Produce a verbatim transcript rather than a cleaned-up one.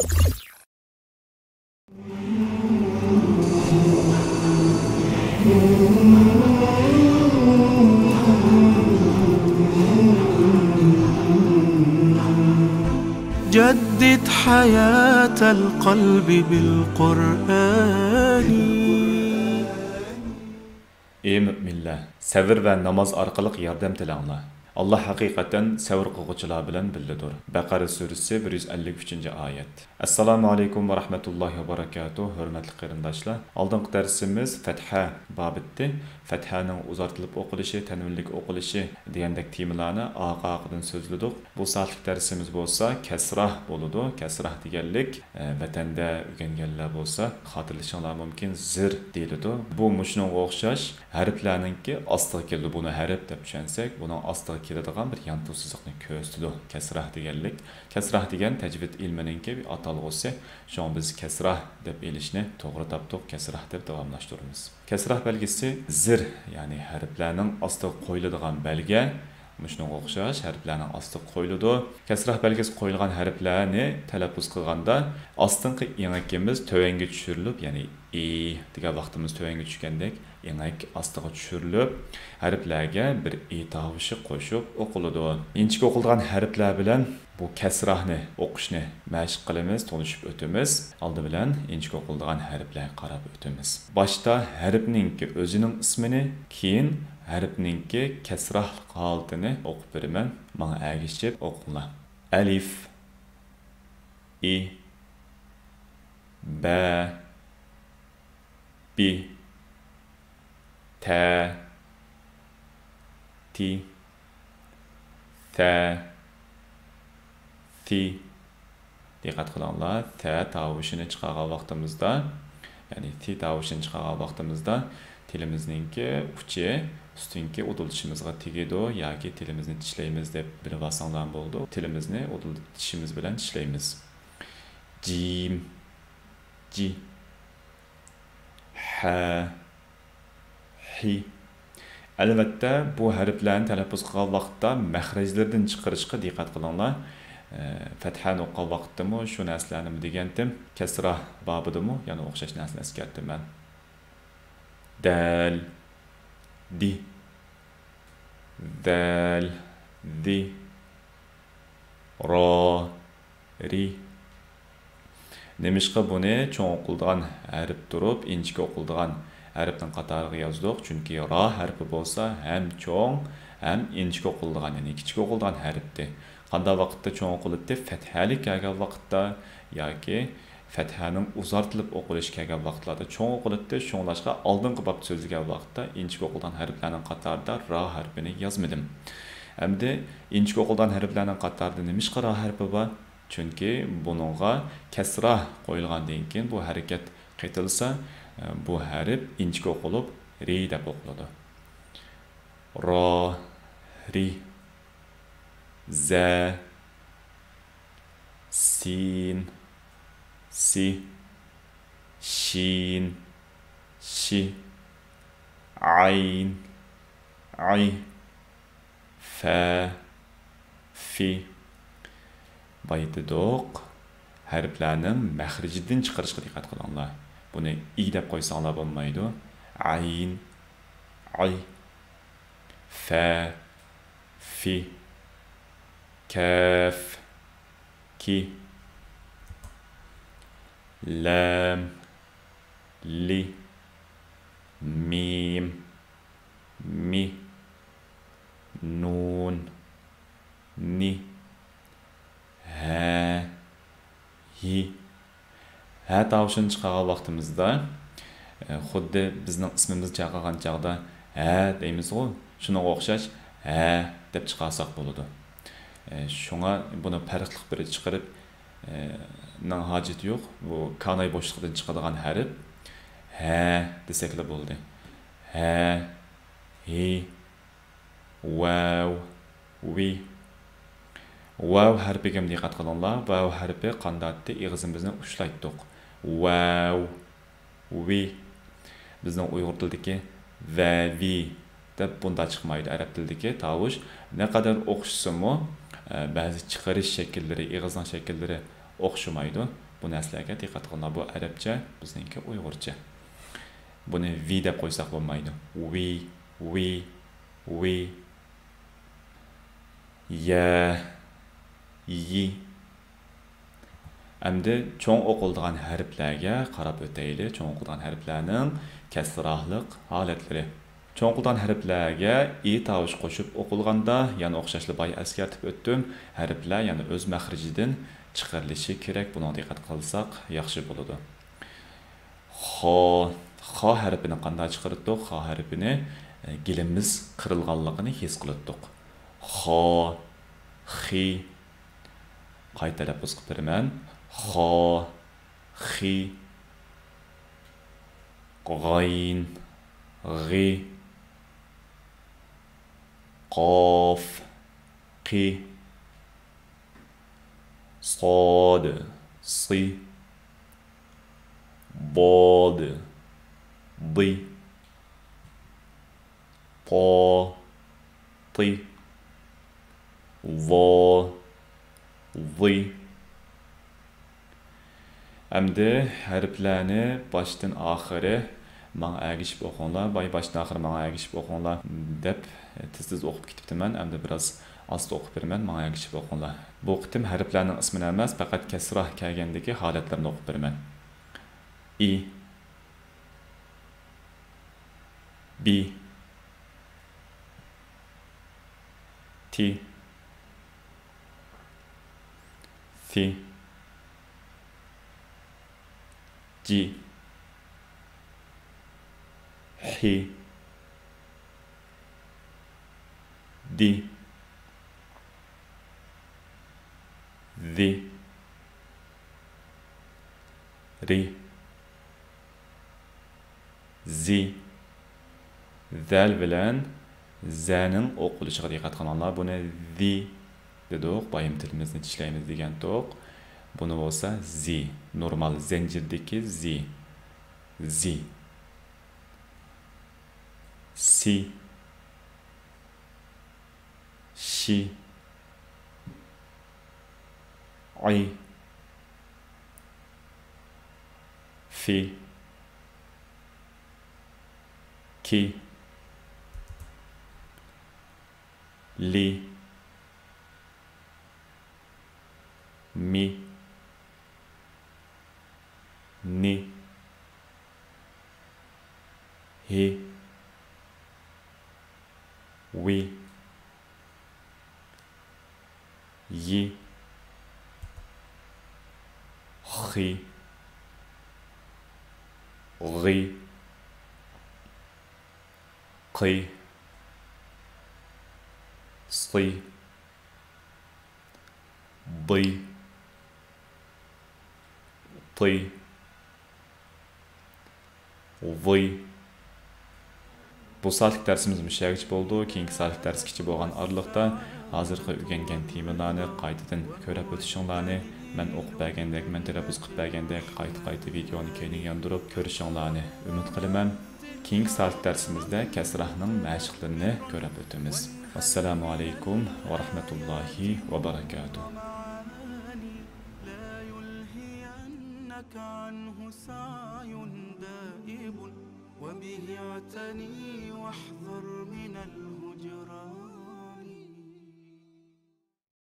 جدد حياة القلب بالقرآن. ئى مۆمىنلەر، سەۋر ۋە ناماز ئارقىلىق ياردەم تىلەڭلار. ئاللا ھەقىقەتەن سەۋر قىلغۇچىلار بىلەن بىللىدۇر. بەقەرە سۈرىسى، بىر يۈز ئەللىك ئۈچىنچى ئايەت. ئەسسالامۇ ئەلەيكۇم ۋە رەھمەتۇللاھى ۋە بەرەكاتۇھ، ھۆرمەتلىك قېرىنداشلار. ئالدىنقى دەرسىمىز فەتھە بابىتى، فەتھەنىڭ ئۇزارتىلىپ ئوقۇلۇشى، تەنۋىنلىك ئوقۇلۇشى دېگەندەك تېمىلارنى ئارقا-ئارقىدىن سۆزلىدۇق. بۇ سائەتلىك دەرسىمىز بولسا كەسراھ بولىدۇ. كەسراھ دېگەنلىك، ئە، ۋەتەندە ئۆگەنگەنلەر بولسا خاتىرىلىشىڭلار مۇمكىن، زىر دېيىلىدۇ. بۇ مۇشۇنىڭغا ئوخشاش ھەرپلەرنىڭكى ئاستىغا كېلىدۇ. بۇنى ھەرپ دەپ چۈشەنسەك، بۇنىڭ ئاستىغا كېلىدىغان بىر يانتۇ سىزىقنى كۆرسىتىدۇ. كەسراھ دېگەنلىك. كەسراھ دېگەن تەجۋىد ئىلمىنىڭكى بىر ئاتالغۇسى. شۇڭا بىز كەسراھ دەپ ئېلىشنى توغرا تاپتۇق، كەسراھ دەپ داۋاملاشتۇرىمىز. كەسراھ بەلگىسى زىر، يەنى ھەرپلەرنىڭ ئاستىغا قويۇلىدىغان بەلگە. مۇشۇنىڭغا ئوخشاش ھەرپلەرنىڭ ئاستىغا قويۇلىدۇ. كەسراھ بەلگىسى قويۇلغان ھەرپلەرنى تەلەپپۇز قىلغاندا ئاستىنقى ئېڭىكىمىز تۆۋەنگە چۈشۈرۈلۈپ، يەنى ئى دېگەن ۋاقتىمىز تۆۋەنگە چۈشكەندەك ئېڭەك ئاستىغا چۈشۈرۈلۈپ، ھەرپلەرگە بىر ئى تاۋۇشى قوشۇپ ئوقۇلىدۇ. ئىنچىكە ئوقۇلىدىغان ھەرپلەر بىلەن بۇ كەسراھنى ئوقۇشنى مەشىق قىلىمىز، تونۇشۇپ ئۆتىمىز. ئالدى بىلەن ئىنچىكە ئوقۇلىدىغان ھەرپلەرگە قاراپ ئۆتىمىز. باشتا ھەرپنىڭكى ئۆزىنىڭ ئىسمىنى، كېيىن ھەرپنىڭكى كەسراھلىق ھالىتىنى ئوقۇپ بېرىمەن. ماڭا ئەگىشىپ ئوقۇڭلار. ئەلىف، ئى، بە، بى، تە، تى، ثە، ثى. دىققەت قىلىڭلار، ثە تاۋۇشىنى چىقارغان ۋاقتىمىزدا، يەنى ثى تاۋۇشىنى چىقارغان ۋاقتىمىزدا تىلىمىزنىڭكى ئۇچى ئۈستۈنكى ئۇدۇل چىشىمىزغا تېگىدۇ ياكى تىلىمىزنى چىشلەيمىز دەپ بىلىۋالساڭلار بولىدۇ. تىلىمىزنى ئۇدۇل چىشىمىز بىلەن چىشلەيمىز. جىم، جى، ھە، ھى. ئەلۋەتتە، بۇ ھەرپلەرنى تەلەپپۇز قىلغان ۋاقىتتا مەخرەجلىرىدىن چىقىرىشقا دىققەت قىلىڭلار. ئە، فەتھەنى ئوقۇغان ۋاقىتتىمۇ شۇ نەرسىلەرنىمۇ دېگەنتىم. كەسرا بابىدىمۇ يەنە ئوخشاش نەرسىنى ئەسكەرتىمەن. دەل، دى، دەل، دى. را، رى. نېمىشقا بۇنى چوڭ ئوقۇلىدىغان ھەرپ تۇرۇپ، ئىنچىكە ئوقۇلىدىغان ھەرپنىڭ قاتارىغا يازدۇق؟ چۈنكى را ھەرپى بولسا ھەم چوڭ، ھەم ئىنچىكە ئوقۇلىدىغان، يەنى كىچىك ئوقۇلىدىغان ھەرپتى. قانداق ۋاقىتتا چوڭ ئوقۇلىدۇ؟ فەتھەلىك كەلگەن ۋاقىتتا ياكى فەتھەنىڭ ئۇزارتىلىپ ئوقۇلۇشى كەلگەن ۋاقىتلاردا چوڭ ئوقۇلاتتى. شۇڭلاشقا ئالدىنقى بابتا سۆزلىگەن ۋاقىتتا ئىنچىكە ئوقۇلغان ھەرپلەرنىڭ قاتارىدا را ھەرپىنى يازمىدىم. ئەمدى ئىنچىكە ئوقۇلغان ھەرپلەرنىڭ قاتارىدا نېمىشقا را ھەرپى بار؟ چۈنكى بۇنىڭغا كەسرا قويۇلغاندىن كېيىن بۇ ھەرىكەت قېتىلسا، بۇ ھەرپ ئىنچىكە ئوقۇلۇپ رى دەپ ئوقۇلىدۇ. را، رى، زە، سىن، سى، شىن، شى، ئەين، ئەي، فە، فى. بايا دېدۇق، ھەرپلەرنىڭ مەخرىجىدىن چىقىرىشقا دىققەت قىلىڭلار. بۇنى ئى دەپ قويساڭلار بولمايدۇ. ئەين، ئەي، فە، فى، كەف، كى، لام، لى، مىم، مى، نۇن، نى، ھە، ھى. ھە تاۋۇشىنى چىقارغان ۋاقتىمىزدا، ئە، خۇددى بىزنىڭ ئىسمىمىزنى چاقىرغان چاغدا ھە دەيمىزغۇ، شۇنىڭغا ئوخشاش ھە دەپ چىقارساق بولىدۇ. ئە، شۇڭا بۇنى پەرقلىق بىر چىقىرىپ، ئە، نىڭ ھاجىتى يوق. بۇ كاناي بوشلۇقىدىن چىقىدىغان ھەرپ ھە دېسەكلا بولدى. ھە، ھى، ۋاۋ، ۋى. ۋاۋ ھەرپىگە دىققەت قىلىڭلار. ۋاۋ ھەرپى قانداقتى؟ ئېغىزىمىزنى ئۇچلايتتۇق. ۋاۋ، ۋى. بىزنىڭ ئۇيغۇر تىلىدىكى ۋە، ۋى دەپ بۇنداق چىقمايدۇ. ئەرەب تىلىدىكى تاۋۇش نەقەدەر ئوخشىسىمۇ، ئە، بەزى چىقىرىش شەكىللىرى، ئېغىزنىڭ شەكىللىرى ئوخشىمايدۇ. بۇ نەرسىلەرگە دىققەت قىلىڭلار. بۇ ئەرەبچە، بىزنىڭكى ئۇيغۇرچە. بۇنى ۋى دەپ قويساق بولمايدۇ. ۋى، ۋى، ۋى. يە، يى. ئەمدى چوڭ ئوقۇلىدىغان ھەرپلەرگە قاراپ ئۆتەيلى. چوڭ ئوقۇلىدىغان ھەرپلەرنىڭ كەسراھلىق ھالەتلىرى. چوڭ ئوقۇلىدىغان ھەرپلەرگە ئى تاۋۇشى قوشۇپ ئوقۇلغاندا، يەنە ئوخشاشلا بايا ئەسكەرتىپ ئۆتتۈم، ھەرپلەر يەنە ئۆز مەخرىجىدىن چىقىرىلىشى كېرەك. بۇنىڭغا دىققەت قىلساق ياخشى بولىدۇ. خا، خا ھەرپىنى قانداق چىقىرىتتۇق؟ خا ھەرپىنى، ئە، گېلىمىز قىرىلغانلىقىنى ھېس قىلىتتۇق. خا، خى. قايتا تەلەپپۇز قىلىپ بېرىمەن. خا، خى. غايىن، غى. قاف، قى. صاد، صى. ضاد، ضي. طا، طى. ظا، ظى. ئەمدى ھەرپلەرنى باشتىن ئاخىرى ماڭا ئەگىشىپ ئوقۇڭلار، باي باشتىن ئاخىرى ماڭا ئەگىشىپ ئوقۇڭلار دەپ تېز-تېز ئوقۇپ كېتىپتىمەن. ئەمدى بىراز ئاستا ئوقۇپ بېرىمەن، ماڭا ئەگىشىپ ئوقۇڭلار. بۇ قېتىم ھەرپلەرنىڭ ئىسمىنى ئەمەس، پەقەت كەسرا كەلگەندىكى ھالەتلىرىنى ئوقۇپ بېرىمەن. ئى، بى، تى، ثى، جى، ھى، دى، ذى، رى، زى. زەل بىلەن زەنىڭ ئوقۇلۇشىغا دىققەت قىلىڭلار. بۇنى زى دېدۇق، بايىم تىلىمىزنى چىشلەيمىز دېگەنتۇق. بۇنى بولسا زى، نورمال زەنجىردىكى زى. زى. سى. شى. ئى. فى. كى. لى. مى. نى. ھى. ۋى. يى. خى. غى. قى. صى. ضى. طى. ظى. بۇ سائەتلىك دەرسىمىز مۇشۇ يەرگىچە بولىدۇ. كېيىنكى سائەتلىك دەرسكىچە بولغان ئارىلىقتا ھازىرقى ئۆگەنگەن تېمىلارنى قايتىدىن كۆرۈپ ئۆتۈشۈڭلارنى، مەن ئوقۇپ بەرگەندەك، مەن تەلەپپۇز قىلىپ بەرگەندەك قايتا-قايتا ۋىدېئونى كەينىگە ياندۇرۇپ كۆرۈشۈڭلارنى ئۈمىد قىلىمەن. كېيىنكى سائەتلىك دەرسىمىزدە كەسراھنىڭ مەشىقلىرىنى كۆرۈپ ئۆتىمىز. ۋەسسالامۇ ئەلەيكۇم ۋە رەھمەتۇللاھى ۋە بەرەكاتۇھ. لا يلهينك عنه سعي دائب، وبه اعتني واحذر من الهجران.